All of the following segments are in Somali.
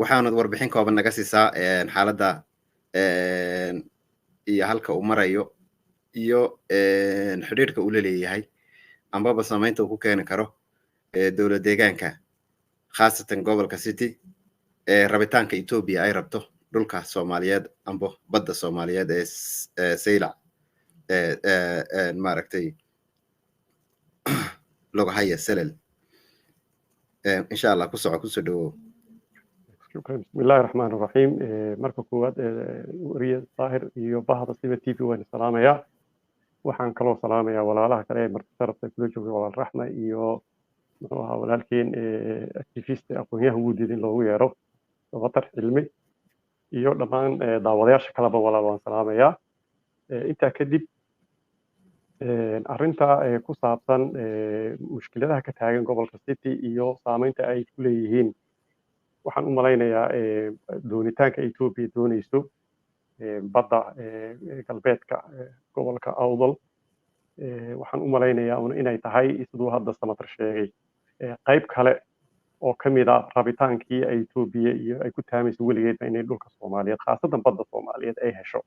Waxaanad warbixin kooban naga siisaa xaaladda iyo halka uu marayo iyo xidhiidhka uu la leeyahay ambaba saameynta uu ku keeni karo dowlad deegaanka, khaasatan gobolka City, ee rabitaanka Etoobiya ay rabto dhulka Soomaaliyeed amba badda Soomaaliyeed ee Saylac, maaragtay, Lughaya, Selel. Insha Allah, ku soco, kusoo dhawow. Shukran. Bismillahi raxmaan raxiim. Marka koowaad, wariye Daahir iyo bahda Siba TV waan salaamayaa. Waxaan kaloo salaamayaa walaalaha kale ee marti sharafta kula joogay, walaal Raxma iyo muxuu ahaa walaalkeen activist, aqoonyahan wuudid in loogu yeero, Dabatar Cilmi, iyo dhammaan daawadayaasha kaleba walaal waan salaamayaa. Intaa kadib, arrinta ku saabsan mushkiladaha ka taagan gobolka City iyo saameynta ay ku leeyihiin, waxaan u malaynayaa doonitaanka Etoobiya doonayso badda galbeedka gobolka Awdal, waxaan u malaynayaa un inay tahay, siduu hadda Samatar sheegay, qayb kale oo ka mid ah rabitaankii ay Etoobiya iyo ay ku taamayso weligeedba inay dhulka Soomaaliyeed, khaasatan badda Soomaaliyeed, ay hesho.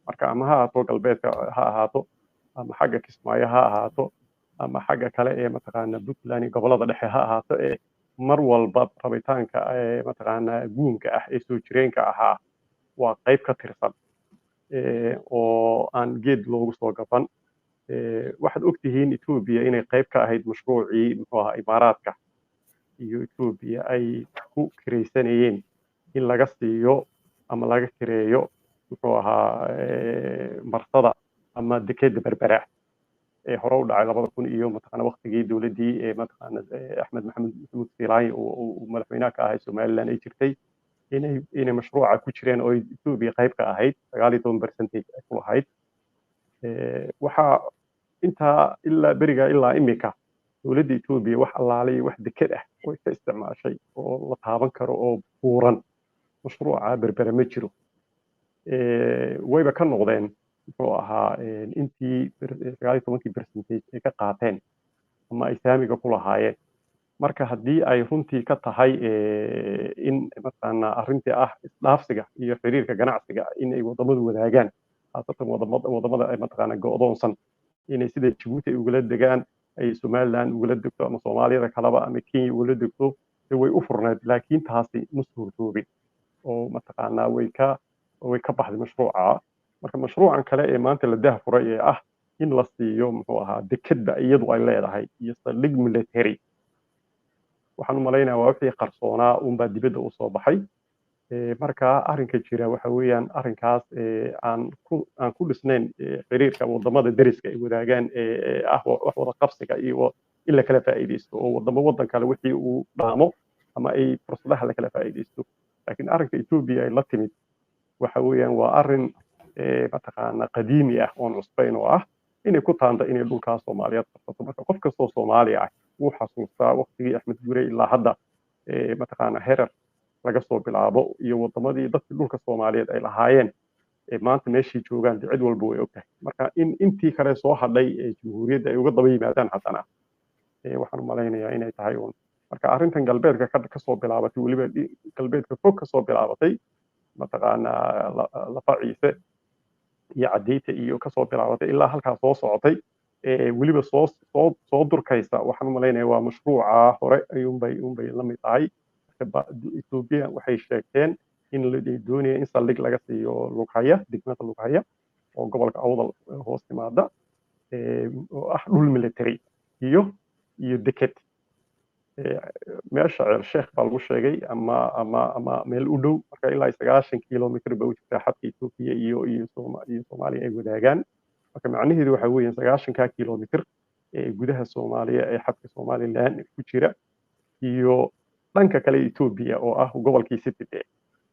Marka ama ha ahaato galbeedka ha ahaato, ama xagga Kismaayo ha ahaato, ama xagga kale ee mataqaana Puntland iyo gobollada dhexe ha ahaato, ee mar walba rabitaanka mataqaana guunka ah ee soo jireenka ahaa waa qayb ka tirsan oo aan geed loogu soo gaban. Waxaad ogtihiin Etoobiya inay qayb ka ahayd mashruucii, muxuu ahaa, Imaaraadka iyo Etoobiya ay ku kiraysanayeen in laga siiyo ama laga kireeyo, muxuu ahaa, marsada ama dekeda Berbera ee hore u dhacay 2000 iyo mataqaana waqtigii dowladdii ee mataqaana Axmed Maxamed Maxamuud Siilaanyo uu madaxweynaha ka ahay Somaliland ay jirtay, inay mashruuca ku jireen oo Etoobiya qayb ka ahayd, 19 percentage ay ku lahayd. Waxaa intaa ilaa beriga ilaa imika dowladda Etoobiya wax allaalay wax deked ah oo ka isticmaashay oo la taaban karo oo buuran mashruuca Berbera ma jiro. Wayba ka noqdeen, muxuu ahaa, intii 19-kii percentage ay ka qaateen ama ay saamiga ku lahaayeen. Marka haddii ay runtii ka tahay in mataqaana arrintii ah isdhaafsiga iyo xiriirka ganacsiga in ay waddamadu wadaagaan, khaasatan wadamada ay mataqaana go'doonsan, inay sida Jabuuti ay ugala degaan ay Somaliland ugala degto ama Soomaaliyada kaleba ama Kenya ugala degto, dee way u furneed, laakiin taasi ma suurtoobin oo mataqaanaa way ka baxday mashruuca. Marka mashruucan kale ee maanta la dah furay ee ah in la siiyo, muxuu ahaa, dekedba iyadu ay leedahay iyo saldhig military, waxaan u malaynayaa waa wixii qarsoonaa unbaa dibadda usoo baxay. Marka arrinka jira waxa weeyaan arrinkaas aan ku dhisnayn xiriirka wadamada deriska ay wadaagaan ee ah wax wada qabsiga iyo in la kala faa'iidaysto oo wadamo waddan kale wixii uu dhaamo ama ay fursadaha la kala faa'iidaysto. Laakiin arrinka Etoobiya ay la timid waxa weeyaan waa arrin mataqaana qadiimi ah oon cusbayn oo ah inay ku taanto inay dhulkaas Soomaaliyeed qabsato. Marka qof kastoo Soomaali ah wuu xasuustaa waqtigii Axmed Gure ilaa hadda, mataqaana Herer laga soo bilaabo iyo wadamadii dadkii dhulka Soomaaliyeed ay lahaayeen maanta meeshii joogaan dee cid walba way ogtahay. Marka in intii kale soo hadhay ee jamhuuriyadda ay uga daba yimaadaan haddana, waxaan u malaynayaa inay tahay uun. Marka arrintan galbeedka kasoo bilaabatay, weliba galbeedka fog kasoo bilaabatay, mataqaanaa Lafaciise iyo Cadeyta iyo kasoo bilaabatay ilaa halkaa soo socotay, weliba soo durkaysa, waxaan u malaynayaa waa mashruuca hore ayuunbay unbay la mid tahay. Etoobiya waxay sheegteen in la doonaya in saldhig laga siiyo Lughaya, degmada Lughaya oo gobolka Awdal hoos timaada, oo ah dhul military iyo deked. Meesha Ceel Sheekh baa lagu sheegay ama meel u dhow. Marka ilaa 90 kilomitr ba u jirtaa xadka Etoobiya iyo Soomaaliya ay wadaagaan. Marka macnaheedu waxa weeyaan 90-ka kilomitr ee gudaha Soomaaliya ee xadka Somaliland ku jira iyo dhanka kale Etoobiya oo ah gobolkii City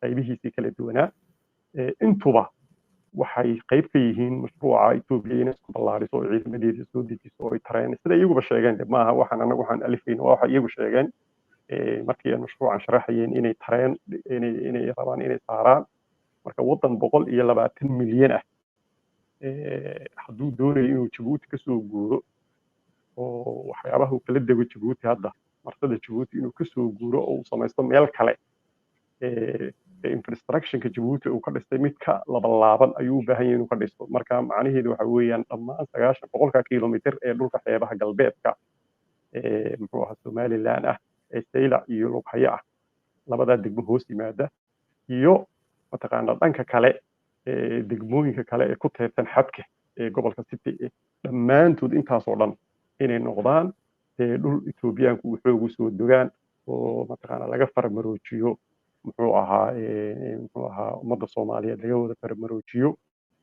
qaybihiisii kala duwanaa, intuba waxay qayb ka yihiin mashruuca Etoobiya inay isku ballaariso oo ciidamadeeda soo dejiso oo ay tareen, sida iyaguba sheegeen. De maaha waxaan anagu waxaan alifayna, waa waxa iyagu sheegeen markii ay mashruucan sharaxayeen inay tareen inay rabaan inay saaraan. Marka waddan 120 milyan ah hadduu doonayo inuu Jabuuti kasoo guuro oo waxyaabaha uu kala dego Jabuuti hadda, marsada Jabuuti inuu kasoo guuro oo uu samaysto meel kale. Infrastructureka Jabuuti uu ka dhistay mid ka labalaaban ayuu u baahan yahay inuu ka dhisto. Marka macnaheedu waxa weeyaan dhammaan 90 boqolka kilomitir ee dhulka xeebaha galbeedka ee muxuu ahaa Somaliland ah, ee Saylac iyo Lughaya ah, labadaa degmo hoos yimaada, iyo mataqaanaa dhanka kale ee degmooyinka kale ee ku teedsan xadka ee gobolka City, dhammaantood intaasoo dhan inay noqdaan dhul Etoobiyaanku uu xoog usoo dogaan oo mataqaanaa laga faramaroojiyo muxuu ahaa ummadda Soomaaliyeed laga wada faramaroojiyo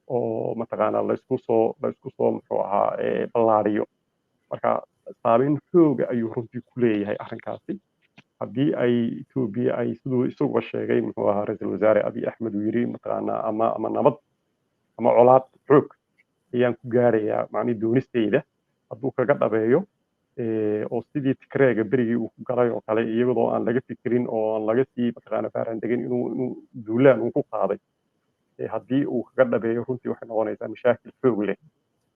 oo mataqaanaa laysku soo muxuu ahaa ballaariyo. Marka saameyn xooga ayuu runtii ku leeyahay arrinkaasi haddii ay Etoobiya ay siduu isaguba sheegay muxuu ahaa ra-iisul wasaare Abiy Axmed uu yiri mataqaanaa ama nabad ama colaad, xoog ayaan ku gaarayaa macnihii doonistayda, hadduu kaga dhabeeyo oo sidii Tigreega berigii uu ku galay oo kale, iyadoo aan laga fikirin oo aan laga sii mataqaana baaraan-degin inuu duulaan uu ku qaaday, haddii uu kaga dhabeeyo, runtii waxay noqonaysaa mashaakil xoog leh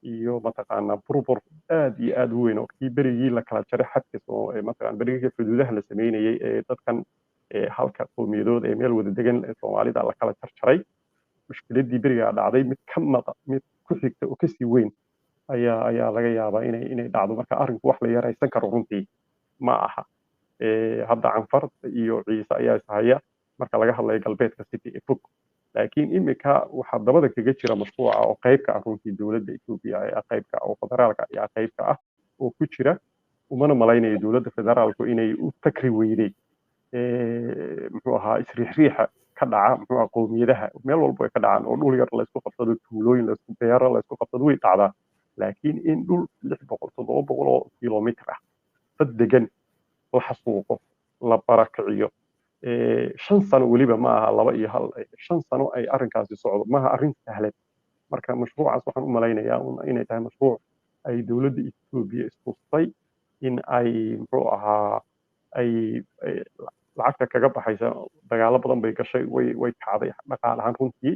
iyo mataqaana burbur aad iyo aad u weyn oo kii berigii la kala jaray xadka soo mataqaana berigii xuduudaha la sameynayay ee dadkan halka qowmiyadood ee meel wada degan ee Soomaalida la kala jarjaray. Mushkiladii berigaa dhacday mid ka mada mid ku xigta oo kasii weyn ayaa laga yaabaa inay dhacdo. Marka arrinku wax la yaraysan karo runtii ma aha. Hadda Canfar iyo Ciise ayaa ishaya marka laga hadlayo galbeedka City ee fog, laakiin imika waxaa dabada kaga jira mashruuca oo qaybka ah runtii dowladda Etoobiya ee qaybka oo federaalka ayaa qaybka ah oo ku jira. Umana malaynayo dowladda federaalku inay u takri weyday muxuu ahaa isriixriixa ka dhaca muxuu ahaa qowmiyadaha meel walbo ay ka dhacaan oo dhul yar laysku qabsado, tuulooyin laysku, beero laysku qabsado, way dhacdaa, laakiin in dhul 600, 700 oo kilomitr ah dad degan la xasuuqo, la barakiciyo, 5 sano weliba, ma aha laba iyo hal, 5 sano ay arrinkaasi socdo, maaha arrin sahlan. Marka mashruucaas waxaan u malaynayaa inay tahay mashruuc ay dowladda Etoobiya istustay in ay muxuu ahaa ay lacagta kaga baxaysa. Dagaalo badan bay gashay, way kacday dhaqaale ahaan runtii.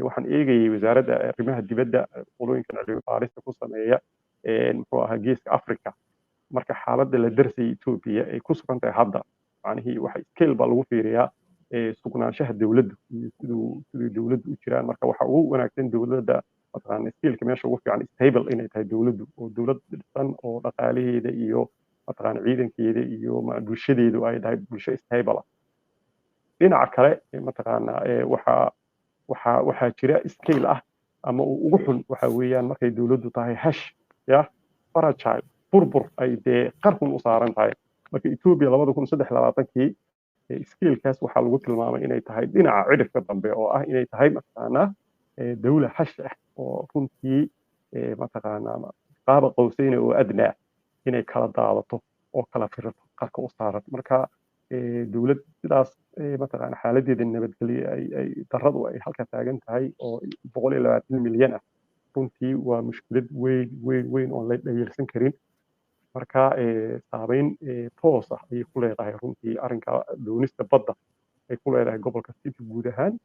Waxaan eegayay wasaaradda arrimaha dibadda, qolooyinkan cilmi baarista ku sameeya muxuu ahaa Geeska Africa, marka xaaladda la darsayay Etoobiya ay ku sugan tahay hadda, macnihii waxa scale baa lagu fiiriyaa sugnaanshaha dowladdu iyo siduu dowladdu u jiraan. Marka waxa ugu wanaagsan dowladda mataqaana scaleka meesha ugu fiican stable inay tahay dowladdu oo dowlad dhisan oo dhaqaalaheeda iyo mataqaana ciidankeeda iyo bulshadeedu ay tahay bulsho stable ah. Dhinaca kale mataqaana waxaa jira scale ah ama uu ugu xun waxa weeyaan markay dowladdu tahay hash ya fragile, burbur ay dee qarkun u saaran tahay. Marka Etoobiya 2023-kii scalekaas waxaa lagu tilmaamay inay tahay dhinaca cidhifka dambe oo ah inay tahay mataqaanaa dawla hash ah oo runtii mataqaanaa qaaba qowseyna oo adnaa inay kala daadato oo kala firato qarka u saaran. Marka dowlad sidaas mataqaana xaaladeeda nabadgelyo ay darradu ay halka taagan tahay oo 120 milyan ah, runtii waa mushkilad weyn weyn weyn oon la dhayalsan karin. Marka saameyn toos ah ayay ku leedahay runtii arrinka doonista badda ay ku leedahay gobolka City guud ahaan,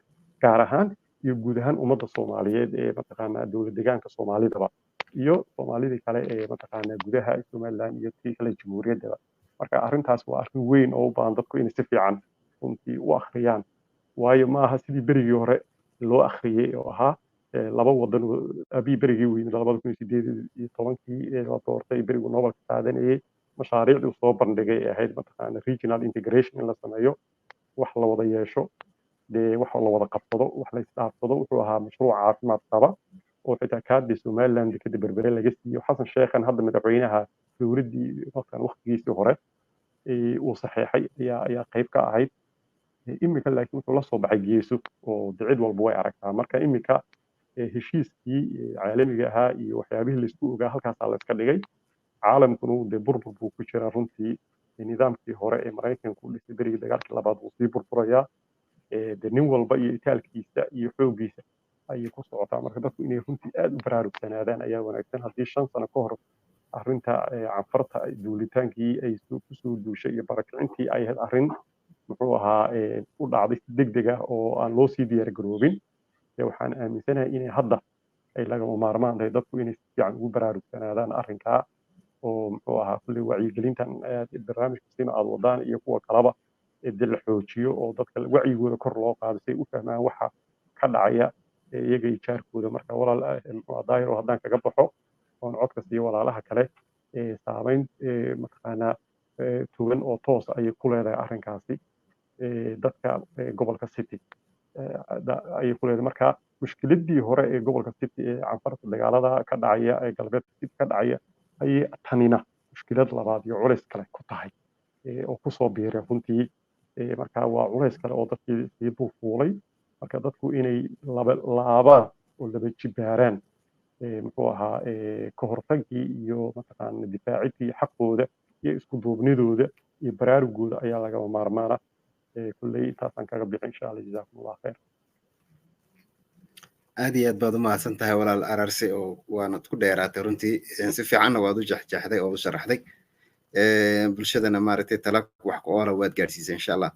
gaar ahaan iyo guud ahaan ummadda Soomaaliyeed ee mataqaanaa dowlad deegaanka Soomaalidaba iyo Soomaalidii kale ee mataqaanaa gudaha Somaliland iyo tii kale jamhuuriyaddaba. Marka arrintaas waa arrin weyn oo u baahan dadku inay si fiican runtii u akhriyaan, waayo ma aha sidii berigii hore loo akhriyey oo ahaa laba wadan. Abiy berigii uu yimid 2018-kii ee la doortay, beriguu Nobelka qaadanayay, mashaariicdii uu soo bandhigay ee ahayd mataqaana regional integration in la sameeyo, wax la wada yeesho, dee wax la wada qabsado, wax la isdhaafsado, wuxuu ahaa mashruuc caafimaad qaba oo xitaa kaadii Somaliland kadib Berbere laga siiyo Xasan Sheekhan, hadda madaxweynaha dowladdii waqtigan waqtigiisii hore uu saxeexay ayaa qayb ka ahayd. Imika laakiin wuxuu la soo baxay geeso oo de cid walba way aragtaa. Marka imika heshiiskii caalamiga ahaa iyo waxyaabihii laisku ogaa halkaasaa la iska dhigay. Caalamkuna dee burbur buu ku jiraa runtii. Nidaamkii hore ee Maraykanku u dhisay berigii dagaalkii labaad wuu sii burburayaa. Dee nin walba iyo itaalkiisa iyo xooggiisa ayay ku socotaa. Marka dadku inay runtii aad u baraarugsanaadaan ayaa wanaagsan. Haddii 5 sano ka hor arrinta Canfarta duulitaankii ay kusoo duushay iyo barakicintii ay ahayd arrin muxuu ahaa u dhacday si degdeg ah oo aan loo sii diyaar garoobin, waxaan aaminsanahay inay hadda ay lagama maarmaan tahay dadku inay si fiican ugu baraarugsanaadaan arrinkaa oo muxuu ahaa kulley wacyigelintan barnaamijka sima aad wadaan iyo kuwa kaleba. De la xoojiyo oo dadka wacyigooda kor loo qaado si ay u fahmaan waxa ka dhacaya iyaga iyo jaarkooda. Marka walaal, muxuu Daahir, oo haddaan kaga baxo oon codka siiyo walaalaha kale, saameyn mataqaanaa togan oo toos ayay ku leedahay arrinkaasi dadka gobolka City ayay ku leedahay. Marka mushkiladii hore ee gobolka City ee Canfarta, dagaalada ka dhacaya ee galbeedka City ka dhacaya, ayay tanina mushkilad labaad iyo culays kale ku tahay oo kusoo biiray runtii. Marka waa culays kale oo dadkii sii dul fuulay. Marka dadku inay laba laabaan oo laba jibaaraan, muxuu ahaa, ka hortagii iyo mataqaana difaacidii xaqooda iyo isku duubnidooda iyo baraarugooda ayaa lagama maarmaana. Kulley intaasaan kaga bixi, insha Allah. Jazaakum Allah khayr. Aad iyo aad baad u mahadsan tahay, walaal Ararsi, oo waanad ku dheeraatay runtii. Si fiicanna waad u jexjeexday oo u sharaxday bulshadana, maaragtay, tala wax ku oola waad gaadhsiisay, insha Allah.